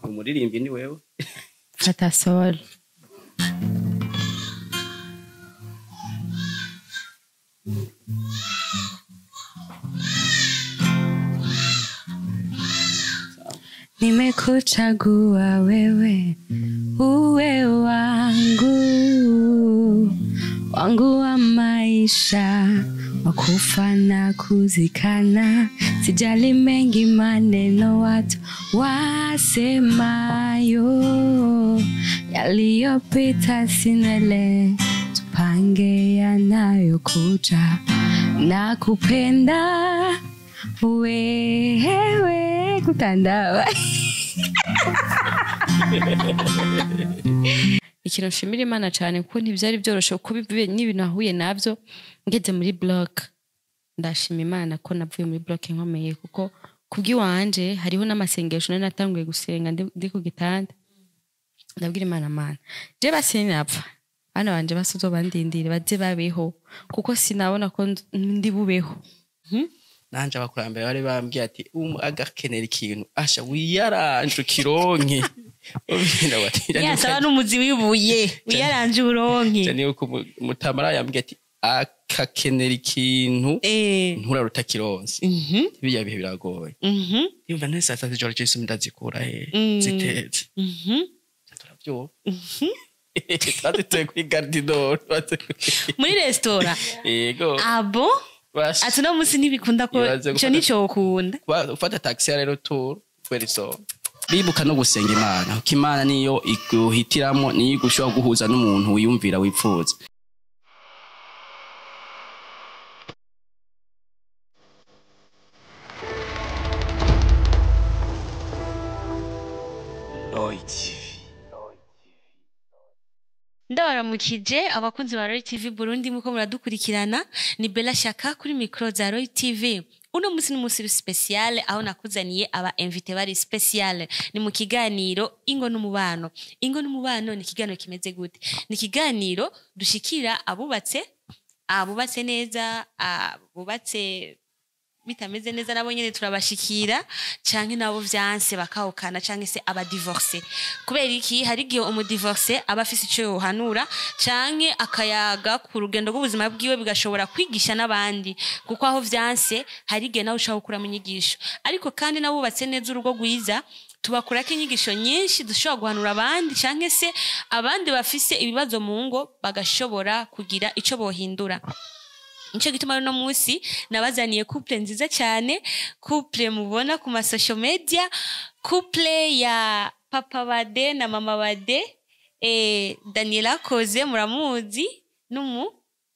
Umuririmbyi ni wewe. Fata sol. Nimekuchagua wewe uwe wangu, wangu wa maisha, wakufa na kuzikana. Sijali mengi maneno watu wasemayo, yaliyopita sinele, tupange yanayokuja. Nakupenda wewe kutandawa. Ikintu nshimira Imana cyane kuko ntibyari byoroshe kuko n'ibintu nahuye navyo ngeze muri block. Ndashima Imana ko navuye muri block nkomeye, kuko kubw'iwanje hariho n'amasengesho nari natanguye gusenga ndi ku gitanda. Ndabwira Imana, Mana, je basi napfa, bana banje basuzo bandindire baze babeho, kuko sinabona ko ndi bubeho. Nanje abakurambere bari bambwiye ati agakenera ikintu asha wiyaranje ukironke. Yasaba n'umuzi wibuye wiyaranje uronke. Cyane yuko mutamara yambwiye ati akakenera ikintu nturaruta kironse. Biya bihe biragoye. Yumva nese saa z'ijoro Jesu ndazikura he zitetse. Turavyo. Twaziteye kuri Gardidor muri restaurant. Yego. Abo ati no musi ntibikunda ko ico nico ukunda. Ufata taxi ya rero tour kweri so. Bibuka no gusenga Imana, kuko Imana niyo iguhitiramo, niyo igushobora guhuza n'umuntu wiyumvira wipfuza. Ndabaramukije abakunzi ba Roy TV Burundi, muko muradukurikirana. Ni Bella Shaka kuri micro za Roy TV. Uno musi ni musi special aho nakuzaniye aba invité bari special. Ni mu kiganiro Ingo n'umubano. Ingo n'umubano ni ikiganiro kimeze gute? Ni ikiganiro dushikira abubatse, abubatse neza, abubatse bitameze neza nabo nyene turabashikira, canke nabo vyanse bakahukana, canke se aba divorce. Kubera iki? Hari igihe umu divorce aba afise ico yohanura canke akayaga ku rugendo rw'ubuzima bwiwe, bigashobora kwigisha n'abandi, kuko aho vyanse hari igihe nawe ushobora gukuramo inyigisho. Ariko kandi n'abubatse neza urugo rwiza tubakurako inyigisho nyinshi dushobora guhanura abandi, canke se abandi bafise ibibazo mu ngo bagashobora kugira ico bohindura. Nico gituma no musi nabazaniye couple nziza cyane, couple mubona ku ma social media, couple ya Papa Bade na Mama Bade, Daniela Koze muramuzi numu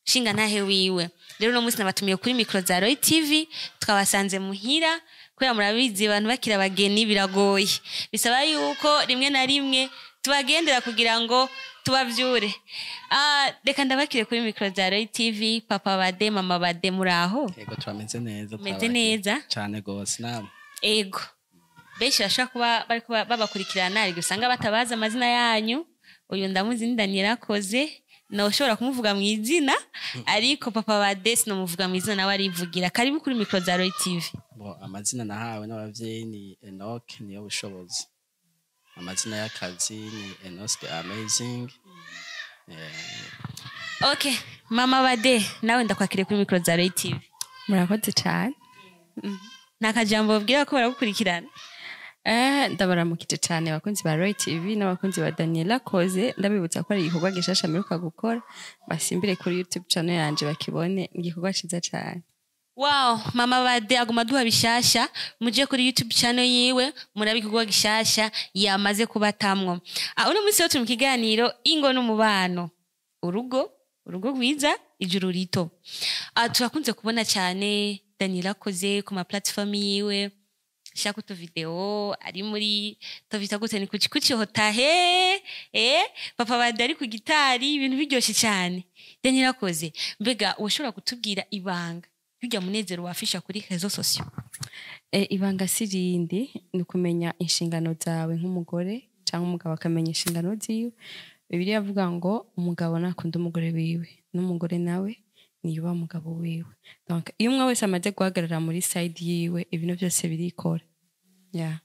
shinga ntahe wiwe. Rero no musi nabatumiye kuri micro za Roy TV, twabasanze muhira, kubera murabizi abantu bakira abageni biragoye, bisaba yuko rimwe na rimwe tubagendera kugira ngo tubavyure. Reka ndabakire kuri micro za Roy TV, Papa Bade, Mama Bade, muraho? Ego, turameze neza. Meze neza cyane gose namwe. Ego. Benshi bashobora kuba bariko babakurikirana, ariko usanga batabaza amazina yanyu. Uyu ndamuzi ni Daniela Koze, na ushobora kumuvuga mu izina, ariko Papa Bade sinomuvuga mu izina, nawe arivugira. Karibu kuri micro za Roy TV. Bo, amazina nahawe n'abavyeyi ni Enoch niyo bushobozi. Amazina y'akazi ni Enoch the Amazing. Okay, Mama Bade, nawe ndakwakiriye kuri micro za Roy TV. Murakoze cyane. Nakajambo babwira ko baragukurikirana. Ndabaramukije cyane abakunzi ba Roy TV n'abakunzi ba Daniela Koze. Ndabibutsa ko ari igikorwa gishasha mperuka gukora, basimbire kuri YouTube channel yanje bakibone, igikorwa ciza cyane. Wow, Mama Bade aguma duha bishasha, muje kuri YouTube channel yiwe murabe igikorwa gishasha yamaze kubatamwo. Uno munsi turi mu kiganiro Ingo n'umubano. Urugo, urugo rwiza, ijuru rito. Turakunze kubona cyane Daniela Koze ku ma platform yiwe, shaka utu video ari muri tovita gute ni kuki kuki hotahe, Papa Bade ari ku gitari, ibintu biryoshye cyane. Daniela Koze, mbega ushobora kutubwira ibanga bijya munezero wafisha kuri réseaux sociaux? Ibanga sirindi ni kumenya inshingano zawe nk'umugore, cyangwa umugabo akamenya inshingano ziwe. Bibiliya avuga ngo umugabo nakunda umugore wiwe, n'umugore nawe niyubaha umugabo wiwe. Donc iyo umwe wese amaze guhagarara muri side yiwe, ibintu byose birikora. Yeah.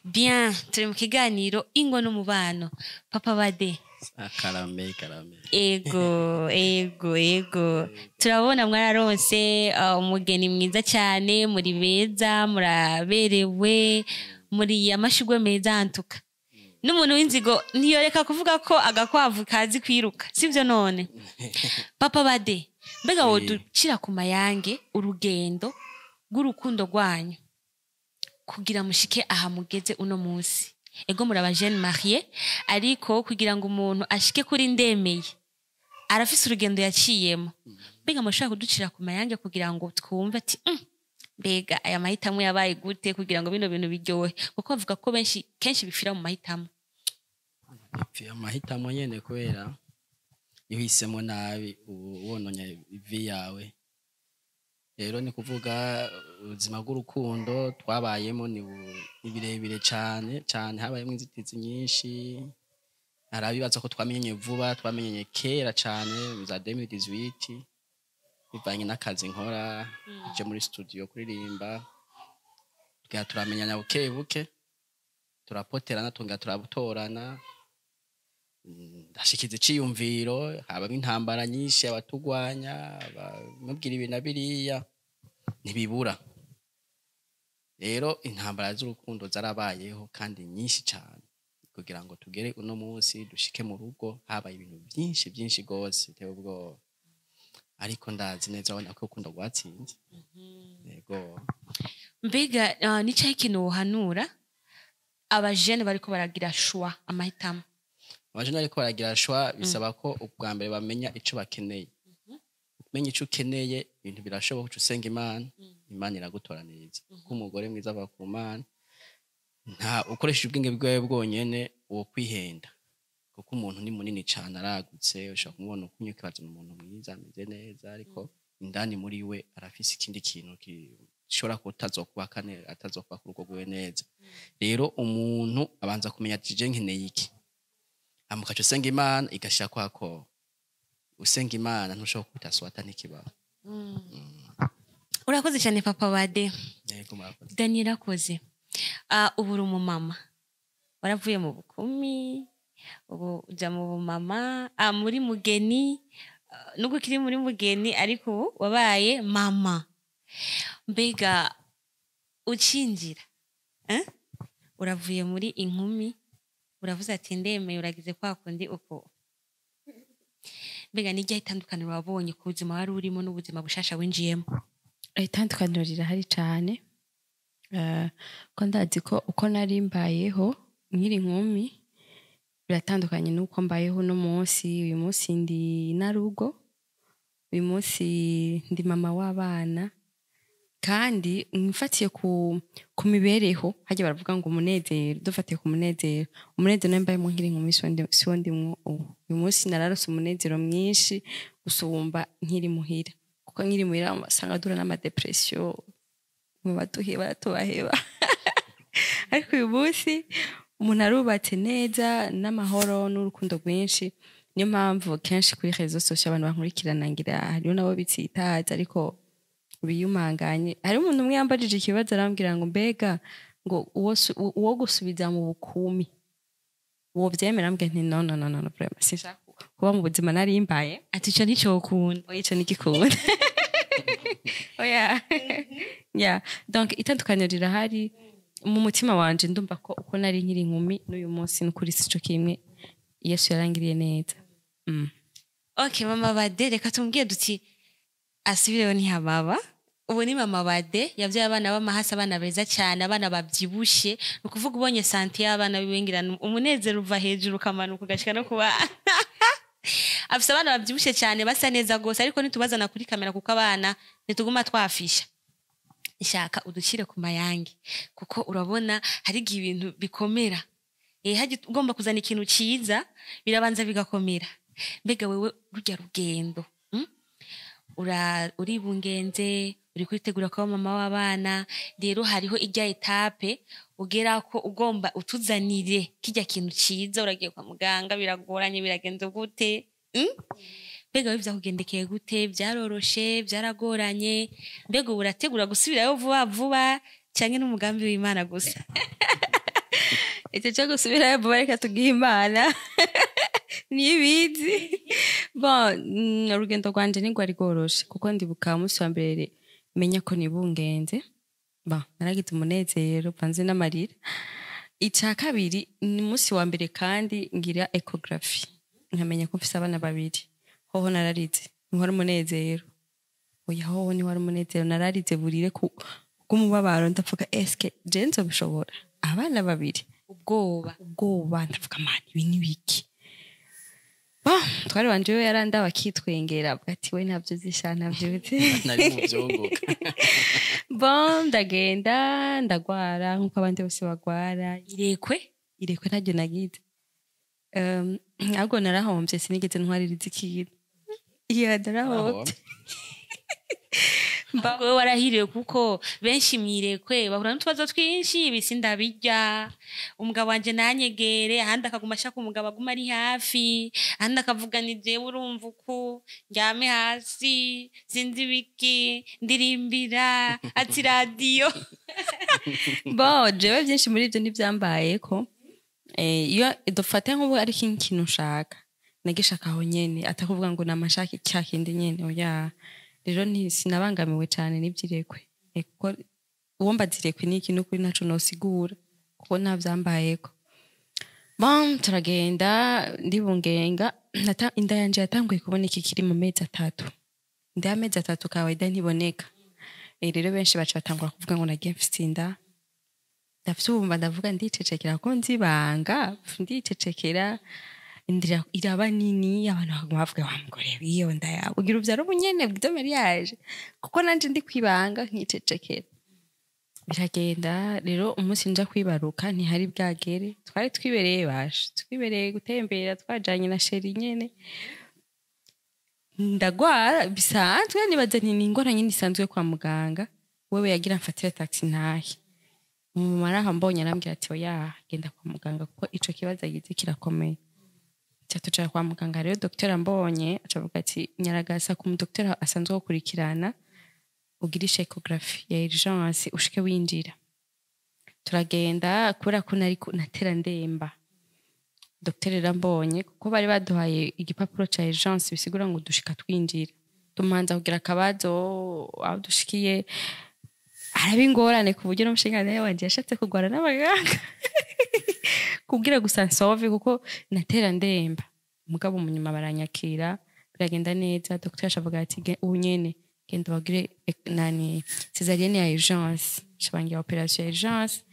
Bien, turi mu kiganiro Ingo n'Umubano. Papa Bade. Akarame karame. Ego, ego, ego. Turabona mwararonse umugeni mwiza cyane, muri beza, muraberewe, muri amashugwe meza antuka. N'umuntu w'inzigo ntiyoreka kuvuga ko agakwavu kazi kwiruka, sibyo none? Papa Bade, mbega woducira ku mayange urugendo rw'urukundo rwanyu kugira mushike aha mugeze uno munsi? Ego, muri aba jeune marié, ariko kugira ngo umuntu ashike kuri ndemeye arafise urugendo yaciyemo. Mbega mushobora kuducira ku mayange kugira ngo twumve ati mbega aya mahitamo yabaye gute kugira ngo bino bintu biryohe? Kuko bavuga ko benshi kenshi bifira mu mahitamo. Ipfi amahitamo nyene, kubera iyo uhisemo nabi uba wononye ivi yawe. Rero ni kuvuga ubuzima bw'urukundo twabayemo ni birebire cane cane, habayemo inzitizi nyinshi. Hari abibaza ko twamenyanye vuba, twamenyanye kera cane, mu za 2018, bivanye n'akazi nkora, je muri studio kuririmba, tugera turamenyana buke buke, turapoterana, tongera turatorana. Ndashikiza iciyumviro, habamo intambara nyinshi, abatugwanya abamubwira ibi na biriya ntibibura. Rero intambara z'urukundo zarabayeho kandi nyinshi cyane kugira ngo tugere uno munsi dushike mu rugo. Habaye ibintu byinshi byinshi gose biteye ubwoba, ariko ndazi neza abona ko urukundo rwatsinze. Yego. Mbega ni cyahe ikintu wohanura abajene bariko baragira choix, amahitamo? Abajene bariko baragira choix, bisaba ko ubwa mbere bamenya ico bakeneye. Umenya ico ukeneye, ibintu birashoboka. Uca usenga Imana, Imana iragutoraniriza, kuko umugore mwiza ava ku Mana. Nta ukoresheje ubwenge bwawe bwonyene wo kwihenda, kuko umuntu ni munini cane, aragutse. Ushobora kumubona ukunye ukibaza ni umuntu mwiza, ameze neza, ariko indani muri we arafise ikindi kintu gishobora kutazokubaka atazokubaka urugo rwiwe neza. Rero umuntu abanza kumenya ati: "Je nkeneye iki?" Hama ukaca usenga Imana, igashira kwako. Usenga Imana, ntushobora kutaswata n'ikibaho. Urakoze cyane, Papa Bade. Yego, murakoze. Daniel akoze. Ubu uri umumama, waravuye mu bukumi, ubu uja mu bumama, muri mugeni, nubwo ukiri muri mugeni, ariko ubu wabaye mama. Mbega ucinjira, eh? Uravuye muri inkumi, uravuze ati ndemeye, uragize kwa kundi uko. Mbega nijya itandukaniro wabonye ku buzima wari urimo n'ubuzima bushasha winjiyemo? Itandukaniro rirahari cyane. Ko ndazi ko uko nari mbayeho nkiri inkumi biratandukanye n'uko mbayeho uno munsi. Uyu munsi ndi narugo, uyu munsi ndi mama w'abana, kandi mfatiye ku mibereho, hajya baravuga ngo umunezero, dufatiye ku munezero, umunezero nari mbayemo nkiri inkumi siwo ndimwo ubu. Uyu munsi nararose umunezero mwinshi gusumba nkiri muhira, kuko nkiri muhira usanga duhura n'ama dépression, mu baduheba tubaheba, ariko uyu munsi umuntu arubatse neza n'amahoro n'urukundo rwinshi. Niyo mpamvu kenshi kuri réseaux sociaux abantu bankurikirana, ngira hariho nabo bitsitaza ariko biyumanganye. Hari umuntu umwe yambajije ikibazo, arambwira ngo mbega ngo uwo gusubiza mu bukumi wovyemera? Ambwira nti: "No, no, no, no, no, vraiment sinshaka kuba mu buzima nari mbaye." Ati ico nticokunda. Oya, ico ntigikunda, oya. Yeah, donc itandukaniro rirahari. Mu mutima wanje ndumva ko uko nari nkiri inkumi n'uyu munsi n'ukuri sico kimwe. Yesu yarangiriye neza. Okay, Mama Bade, reka tumubwiye duti asubireyo ntihababa. Ubu ni Mama Bade, yabyaye abana b'amahasi, abana beza cyane, abana babyibushe. Ni ukuvuga ubonye santé y'abana biwengerana, umunezero uva hejuru ukamanuka ugashika no kuba afise abana babyibushe cyane, basa neza rwose. Ariko ntitubazana kuri kamera kuko abana ntituguma twafisha. Nshaka udushyire ku mayange, kuko urabona hari igihe ibintu bikomera, hajya ugomba kuzana ikintu cyiza birabanza bigakomera. Mbega wewe rujya rugendo, Uribungenze, uri kwitegura kuba mama w'abana, rero hariho ijya étape ugera ko ugomba utuzanire kijya kintu ciza. Uragiye kwa muganga, biragoranye, biragenze gute? Mbega wewe vyakugendekeye gute? Byaroroshe, byaragoranye? Mbega ubu urategura gusubirayo vuba vuba canke n'umugambi w'Imana gusa? Icyo cyo gusubirayo vuba, reka tubwiye Imana nibizi. Bon, urugendo rwanje ntigwari rworoshe, kuko ndibuka umunsi wa mbere menya ko nibungenze. Bon, naragize umunezero mvanze n'amarira. Icya kabiri ni umunsi wa mbere kandi ngira échographie, nkamenya ko mfise abana babiri. Hoho nararize, ntiwari umunezero, oya, hoho ntiwari umunezero. Nararize burire ku bw'umubabaro. Ndavuga: "Eske je nzobishobora, abana babiri?" Ubwoba. Ubwoba. Ndavuga: "Mani, ibi ni biki?" Bon, twari wanje we yarandaba akitwengera, avuga ati: "We ntabyo uzisha, ntabyo uzi." Nari mu vyunguka. Bon, ndagenda ndagwara nk'uko abandi bose bagwara. Irekwe? Irekwe ntaryo nagize. Ahubwo narahomvye, sinigeze ntwaririza ikintu. Iya, narahomvye. Wowe warahiriwe, kuko benshi mwirekwe bahura n'utubazo twinshi: ibisi ndabirya, umugabo wanje nanyegere, ahandi akaguma ashaka umugabo aguma ari hafi, ahandi akavuga: "Ni jewe, urumva uku ndyame hasi, sinzi ibiki, ndirimbira ati radiyo." Bon, jewe byinshi muri ibyo ntibyambayeko. Iyo dufate nk'ubu ari ikintu nshaka, nagishaka aho nyene, atakuvuga ngo namashaka cya kindi nyene, oya. Rero sinabangamiwe cyane n'ibyirekwe. Kuko uwo mbazirekwe ni ikintu kuri naco nosigura, kuko nta vyambayeko. Bon, turagenda, ndibungenga. Inda yanje yatanguye kuboneka ikiri mu mezi 3. Inda y'amezi 3 kawaida ntiboneka. Rero benshi baca batangura kuvuga ngo nagiye mfise inda. Ndavyumva, ndavuga, ndicecekera ko nzibanga, ndicecekera. Indira iraba nini, abantu baguma bavuga: "Wa mugore, iyo nda yawe ugira uvyara ubunyene bw'ivyo mariage?" Kuko nanje ndi kwibanga, nkicecekera. Biragenda rero, umunsi nja kwibaruka ntihari bwagere. Twari twibereye bashe, twibereye gutembera, twajanye na chéri nyene. Ndagwara bisanzwe, nibaza nti ni ingwara nyine isanzwe kwa muganga. Wewe yagira mfatire taxi ntahe. Umumara aho mbonye arambwira ati: "Oya, genda kwa muganga, kuko ico kibazo agize kirakomeye." Ca tuja kwa muganga. Rero docteur ambonye aca avuga ati: "Nyaragasa ku mudokiteri asanzwe gukurikirana, ugirishe échographie ya urgence, ushike winjira." Turagenda. Kubera ko nari natera ndemba, docteur rero ambonye, kuko bari baduhaye igipapuro ca urgence, bisigura ngo dushika twinjira, tumanza kugira akabazo. Aho dushikiye haraba ingorane, ku buryo n'umushingantahe wanje yashatse kugwana n'abaganga kugira gusa nsove, kuko natera ndemba. Mugabo mu nyuma baranyakira, biragenda neza. Docteur avuga ati: "Ubu nyene genda bagire nani, césarienne ya urgence." Shabangira opération ya urgence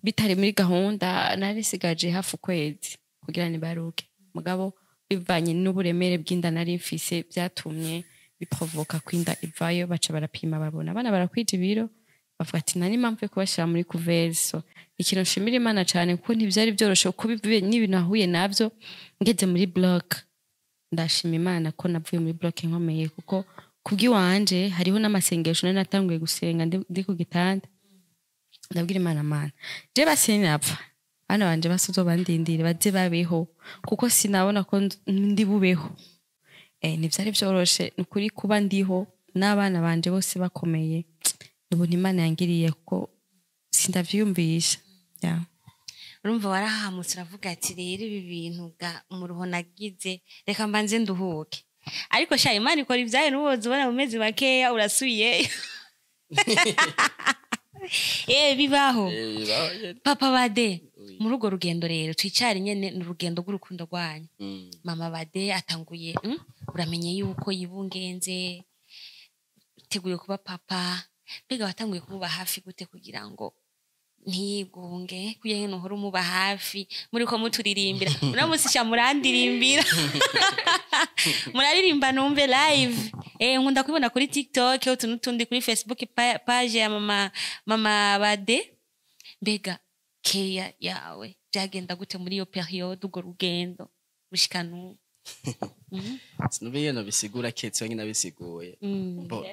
bitari muri gahunda. Nari sigaje hafi ukwezi kugira nibaruke, mugabo bivanye n'uburemere bw'inda nari mfise, byatumye biprovoka kwinda ivayo. Baca barapima, babona abana barakwija ibiro, bavuga ati nta n'impamvu yo kubashyira muri couveuse. So ikintu nshimira Imana cyane, kuko ntibyari byoroshe, kuko n'ibintu nahuye nabyo ngeze muri bloc. Ndashima Imana ko navuye muri bloc nkomeye, kuko kubw'iwanje hariho n'amasengesho nari natanguye gusenga ndi ku gitanda. Ndabwira Imana: "Mana, je basi ninapfa, bana banje basi uzobandindire baze babeho, kuko sinabona ko ndi bubeho." Ntivyari vyoroshe ni ukuri. Kuba ndiho n'abana banje bose bakomeye, ubuntu Imana yangiriye, kuko sindavyiyumvisha, yeah. Urumva warahamutse, uravuga ati: "Rero ibi bintu ga umuruho nagize, reka mbanze nduhuke." Ariko sha, Imana ikora ibyayo, n'ubuzi ubona mu mezi makeya urasubiyeyo. Bibaho. Bibaho nyene. Papa Bade, Oui. muri urwo rugendo rero twicare nyene, ni urugendo rw'urukundo rwanyu. Mama Bade atanguye, uramenye yuko yibungenze, uteguye kuba papa. Mbega watanguye kumuba hafi gute kugira ngo ntiyigunge, kugira ngo nuhora umuba hafi, muriko muturirimbira uno munsi? Sha, murandirimbira, muraririmba numve live. Nkunda kubibona kuri TikTok, utu n'utundi, kuri Facebook page ya mama Bade. Mbega keya yawe byagenda gute muri iyo période, urwo rugendo gushika n'ubu? Sinumva ingene bisigura, ketse wenyine abisiguye. Bo,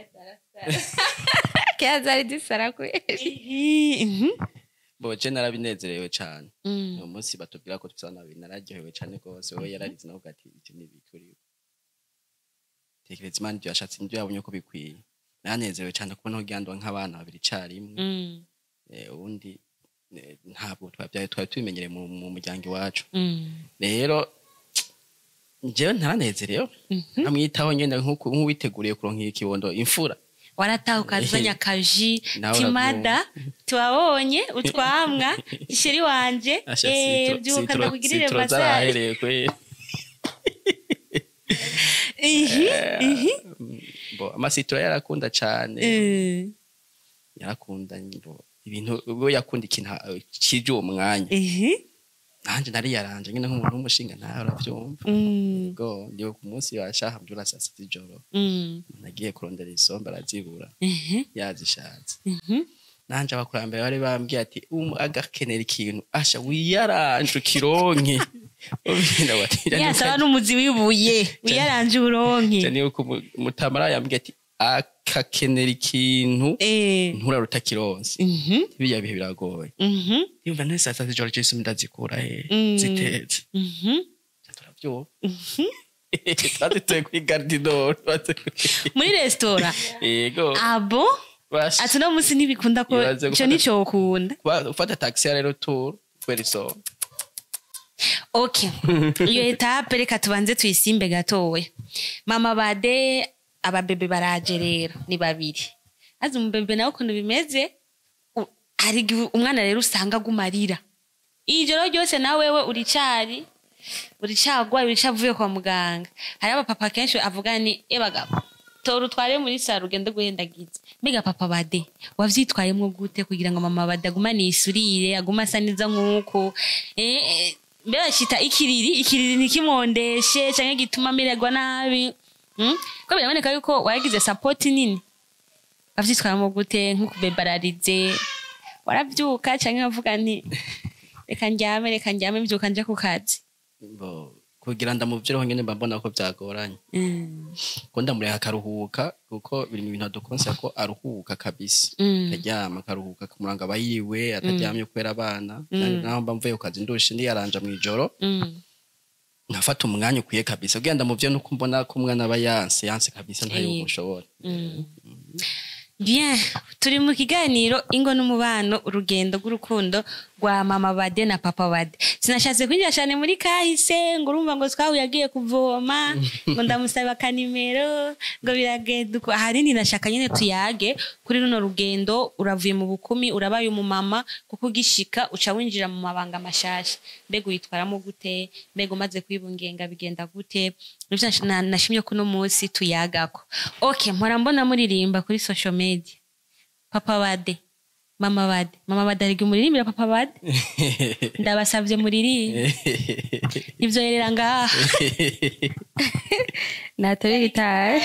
Kera zari zisara kweri. Bo je narabinezerewe cane. Uwo munsi batubwira ko dufise abana babiri, nararyohewe cane rwose. Wewe yararize, nawe ati: "Ivyo ni ibikuri, tekereza Imana ivyo yashatse, nivyo yabonye ko bikwiye." Naranezerewe cane kubona kugira ngo nk'abana babiri icarimwe. Uwundi Ntabwo twabyaye, twari tubimenyereye mu muryango iwacu. Rero njyewe ntaranezerewe, nkamwitaho nyene nk'uwiteguriye kuronka ikibondo, imfura. Warataha ukazanya akaji. Nawe. Timada tuwabonye utwamwa, chéri wanje. Asha, byuka ndakugirire citron massage. Zarahereye kweri. Ihi ihi. Bo ama citron yarakunda cane. Yarakunda bo ibintu, we yakunda ikintu kije uwo mwanya. Nanje nari yaranje nyine nk'umuntu w'umushinga, nawe uravyumva. Ubwo ndiwe ku munsi washaha mbyura saa 6 z'ijoro, nagiye kurondera isombe arazibura. Yazishatse. Nanje abakurambere bari bambwiye ati agakenera ikintu, asha, wiyaranje ukironke. Yasaba n'umuzi w'ibuye, wiyaranje uronke. Niyo mutamara yambwiye ati akakenera ikintu, nturara utakironse. Biriya bihe biragoye. Yumva none saa 6 z'ijoro je ndazikura he zitetse? Turavyumva, twazituye kuri gare du Nord. Muri resitora? Yego. Abo ati uno munsi ntibikunda ko Ibaze ico nico ukunda. Ufata taxi ya rero tour kubera isombe. Okay, iyo étape reka tubanze tuyisimbe gatoya. Mama Bade, ababebe baraje rero ni babiri. Azi umubebe nawe ukuntu bimeze, hari igihe umwana rero usanga agumarira ijoro ryose, na wewe uricari, uricagwaye, uricavuye kwa muganga. Hari abapapa kenshi avuga ni ebagabo tora utware muri salon ugende guhendagiza. Mbega papa Bade, wavyitwayemwo gute kugira ngo mama Bade agumane isurire, agume asa neza nk'uko mbe bacita ikiriri, ikiriri ntikimondeshe canke gituma amererwa nabi? Ko biraboneka yuko wagize support nini. Wavyitwayemwo gute nk'ukubebararize? Waravyuka canke wavuga nti reka ndyame, reka ndyame, mvyuka nje ku kazi? Bo, kugira ndamuvyireho nyene mba mbona ko vyagoranye, ko ndamureka akaruhuka, kuko biri mu bintu adukonsa ko aruhuka kabisa. Akaryama akaruhuka, akamuranga aba yiwe ataryamye kubera abana. Naho mba mvuye ku kazi ndushe, ndiyaranja mw'ijoro, nkafata umwanya ukwiye kabisa kugira ndamuvye, nuko mbona ko umwana aba yanse yanse kabisa, ntayo nshobora. Bien, turi mu kiganiro Ingo n'Umubano, urugendo rw'urukundo rwa mama Bade na papa Bade. Sinashatse kwinjira cyane muri kahise, ngo urumva ngo twahuye agiye kuvoma, ngo ndamusaba akanimero, ngo biragenda uko. Ahanini nashaka nyine tuyage kuri runo rugendo. Uravuye mu bukumi, urabaye umumama, kuko ugishika uca winjira mu mabanga mashasha. Mbega uyitwaramo gute? Mbega umaze kwibungenga bigenda gute? Nivyo nashimye kuno munsi tuyagako. Okay, mpora mbona muririmba kuri social media. Papa Bade, mama Bade, mama Bade ariko muririmbira papa Bade. Ndabasavye muririmbe. Ivyo yerera ngaha. Natore gitari.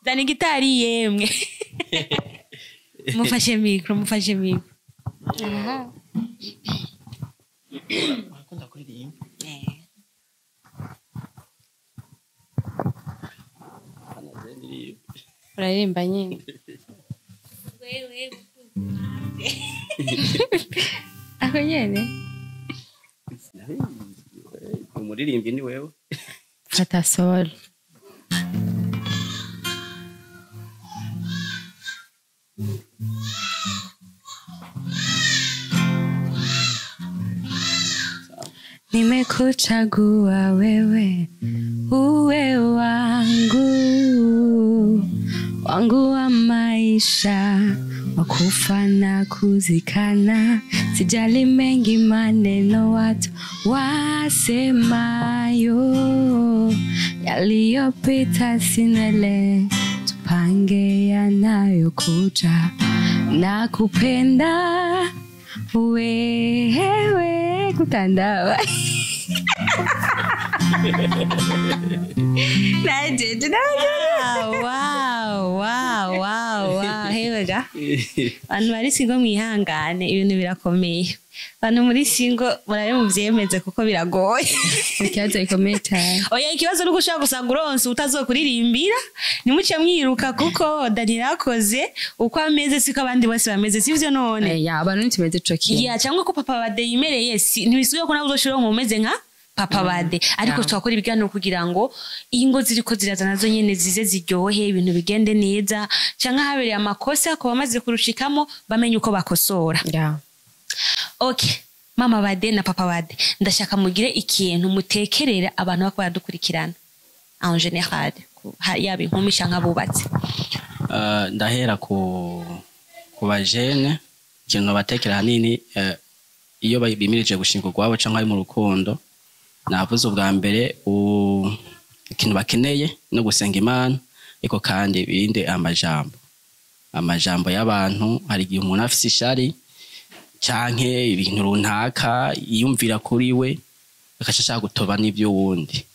Zana gitari yemwe. Mufashe micro, mufashe micro. Urakunda kuririmba? Eh. Uraririmba nyine. Wewe. Ako nyene. Umuririmbyi ni wewe. Fata sol. Nimekuchagua wewe uwe wangu, wangu wa maisha, wakufa na kuzikana. Sijali mengi maneno watu wasemayo, yaliyopita sinele, tupange yanayokuja. Nakupenda wewe kutandao. Najeje Wow. Hewe ga. Abantu bari single mwihangane, ibintu birakomeye. Abantu muri single murabe muvyemeze kuko biragoye. Ikibazo gikomeye cyane. Oya, ikibazo nuko ushobora gusanga uronse utazokuririmbira, ntimuce mwiruka, kuko Daniel akoze uko ameze siko abandi bose bameze, sivyo none? Ya, abantu ntimeze co kimwe. Ya, cyangwa ko papa Bade yimereye si ntibisubiye ko nawe uzoshira ngo umeze nka papa Bade, ariko twakora ibiganiro kugira ngo ingo ziriko ziraza nazo nyene zize ziryohe, ibintu bigende neza, canke habereye amakosa ku bamaze kurushikamo bamenye uko bakosora. Okay, mama Bade na papa Bade, ndashaka mugire ikintu mutekerera abantu bako baradukurikirana en général, yaba inkumi canke abubatse. Ndahera ku bajene. Ikintu batekera hanini, iyo bimirije gushinga urwabo canke ari mu rukundo, navuze ubwa mbere, ikintu bakeneye no gusenga Imana, ariko kandi birinde amajambo y'abantu. Hari igihe umuntu afise ishari canke ibintu runaka yiyumvira kuri we, agaca ashaka gutoba n'ivy'uwundi.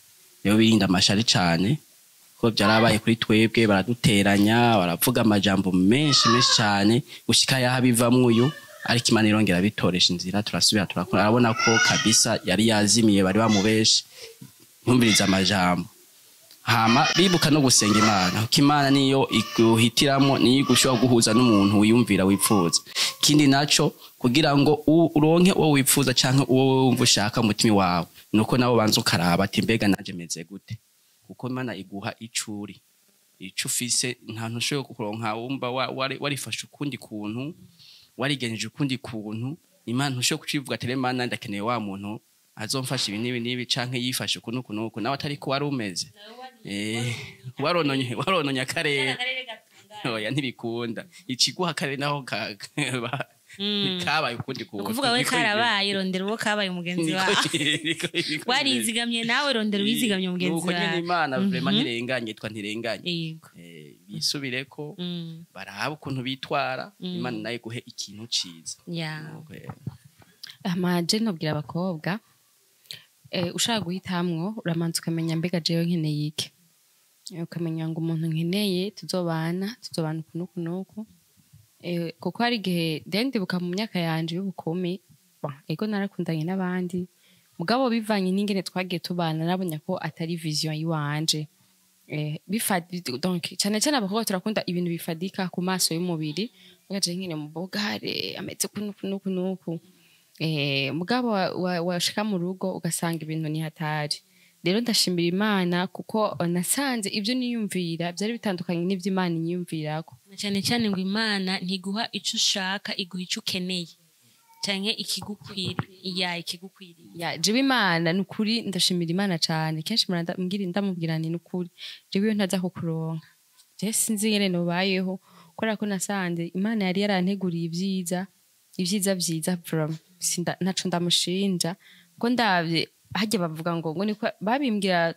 Rero birinde amashari cane, kuko byarabaye kuri twebwe, baraduteranya, baravuga amajambo menshi menshi cane gushika yaho bivamwo uyu, ariko Imana irongera bitoresha inzira, turasubira turakora. Arabona ko kabisa yari yazimiye, bari bamubeshe. Ntumvirize amajambo, hama bibuka no gusenga Imana, kuko Imana niyo iguhitiramo, niyo igushobora guhuza n'umuntu wiyumvira wifuza. Ikindi naco, kugira ngo uronke uwo wifuza canke uwo wumva ushaka mu mutima wawe, nuko nawe ubanza ukaraba ati: "Mbega nanje meze gute?" Kuko Imana iguha icuri, ico ufise. Nta ntushoboye kuronka wumva warifashe ukundi kuntu, warigenjeje ukundi kuntu. Imana ntushoboye kucivuga ati: "Rero Mana, ndakeneye wa muntu azomfasha ibi n'ibi n'ibi," canke yifashe uku n'uku n'uku, nawe atari ko wari umeze. Warononye akarere. Oya, ntibikunda. Ikiguha akarere naho kabaye ukundi kuntu. Ukuvuga we karabaye, rondera uwo kabaye umugenzi wawe. Niko Warizigamye nawe, rondera uwizigamye umugenzi Nuko nyene. wawe. Imana vraiment ntirenganye, twa ntirenganye. Yego. Bisubireko, barabe ukuntu bitwara, Imana nayo iguhe ikintu ciza. Nuko, Amaje nobwira abakobwa, ushaka guhitamwo, uramanza ukamenya: mbega jewe nkeneye iki? Ukamenya ngo umuntu nkeneye tuzobana uku n'uku n'uku. Kuko hari igihe rero ndibuka mu myaka yanje y'ubukumi, bon, ego narakundanye n'abandi, mugabo bivanye n'ingene twagiye tubana, nabonye ko atari vision yiwanje. Donc cyane cyane abakobwa turakunda ibintu bifadika ku maso y'umubiri, ugaje nkene mu bogare ameze uku n'uku n'uku n'uku, mugabo washika mu rugo ugasanga ibintu ni hatari. Rero ndashimira Imana kuko nasanze ibyo niyumvira byari bitandukanye n'ibyo Imana inyiyumvirako. Na cyane cyane ngo Imana ntiguha ico ushaka, iguha ico ukeneye canke ikigukwiriye, ya, ikigukwiriye. Ya, jewe Imana ni ukuri ndashimira Imana cane. Kenshi mbwira, ndamubwira nti: "Ni ukuri, jewe iyo ntaza kukuronka, je sinzi ingene nobayeho," kubera ko nasanze Imana yari yaranteguriye ibyiza, ibyiza vyiza from ntaco ndamushinja, ko ndavye harya bavuga ngo niko babimbwira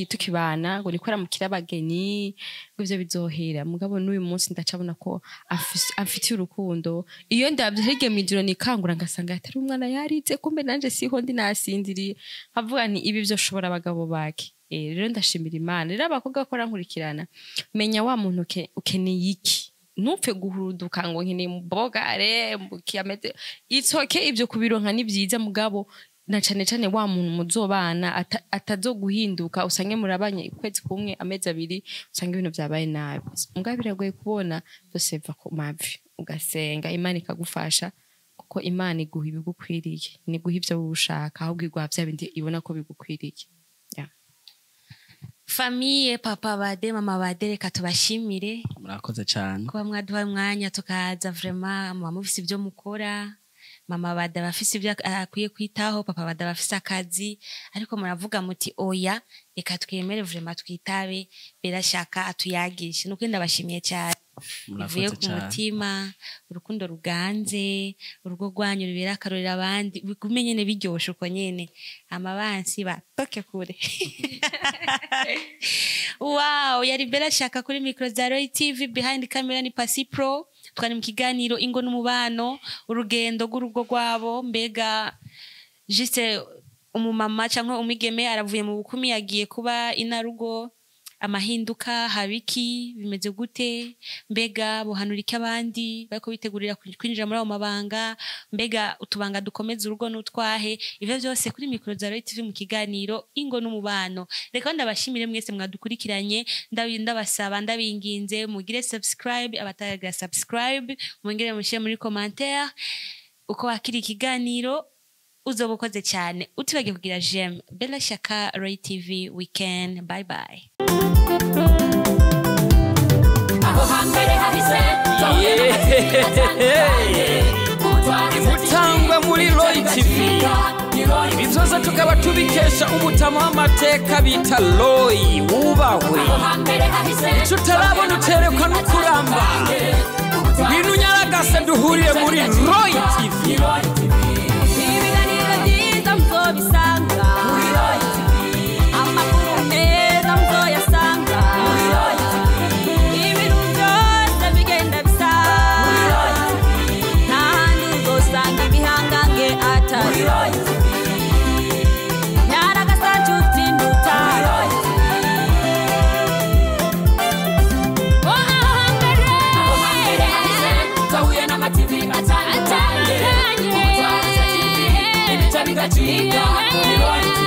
tukibana, ngo niko aramukira abageni, ngo ivyo bizohera. Mugabo n'uyu munsi ndacabona ko amfitiye urukundo. Iyo ndavye hirya mw'ijoro nikangura, ngasanga atari umwana yarize, kumbe nanje siho ndi nasinziriye, nkavuga nti: "Ibi vyoshobora abagabo bake." Rero ndashimira Imana. Rero abakobwa bakora nkurikirana, menya wa muntu ukeneye iki, ntupfe guhuruduka ngo nkeneye mubogare ameze. It's okay, ibyo kubironka ni byiza, mugabo na cane cane wa muntu muzobana atazoguhinduka, usange murabanye ukwezi kumwe, amezi 2, usange ibintu vyabaye nabi. Mugabo biragoye kubona, byose biva ku mavi, ugasenga Imana ikagufasha, kuko Imana iguha ibigukwiriye, ntiguha ivyo wowe ushaka, ahubwo iguha vya bindi ibona ko bigukwiriye. Yeah. Famille, papa Bade, mama Bade, reka tubashimire. Murakoze cyane. Kuba mwaduha umwanya tukaza. Vraiment muba mufise ibyo mukora. Mama Bade aba afise ibyo akwiye kwitaho, papa Bade aba afise akazi, ariko muravuga muti: "Oya, reka twemere vraiment twitabe Berashaka atuyagishe." Nukuri ndabashimiye cyane bivuye Murakoze ku cyane. mutima. Urukundo ruganze urugo rwanyu, rubera akarorero abandi, bigume nyene biryoshe uko nyene, amabansi batoke kure. Wow, yari Bella Shaka kuri micro za Roy TV, behind camera ni Pasi Pro. Twari mu kiganiro Ingo n'Umubano, urugendo rw'urugo rwabo. Mbega juste umumama cyangwa umwigeme aravuye mu bukumi, yagiye kuba inarugo, amahinduka habiki, bimeze gute? Mbega buhanura iki abandi bariko bitegurira kwinjira muri ayo mabanga? Mbega utubanga dukomeza urugo n'utwahe? Ivyo byose kuri micro za Roy TV mu kiganiro Ingo n'Umubano. Reka ndabashimire mwese mwadukurikiranye. Ndabasaba, ndabinginze, mugire subscribe abataragira subscribe, mwongere mushyire muri commentaire uko wakira ikiganiro. Uzoba ukoze cyane. Utibagiye kugira j'aime. Bella Shaka, Roy TV weekend. Bye bye. Aho hambere hahise. Imutangwa. Roy TV. Ibi byose tukaba tubikesha umutama w'amateka bita Roy wubahwe. Ico utarabona uterekwa n'ukuramba. Ngwino unyaragase duhurire muri Roy TV. Ibiganiro byiza muzobisanga, amakuru meza muzoyasanga, ibintu byose bigenda bisa, nta handi uzosanga ibihangange atari Nyaragasa nshuti nduta. Twahuye n'amativi atandukanye, ubutwara TV, ibica bigacika, ni Roy TV.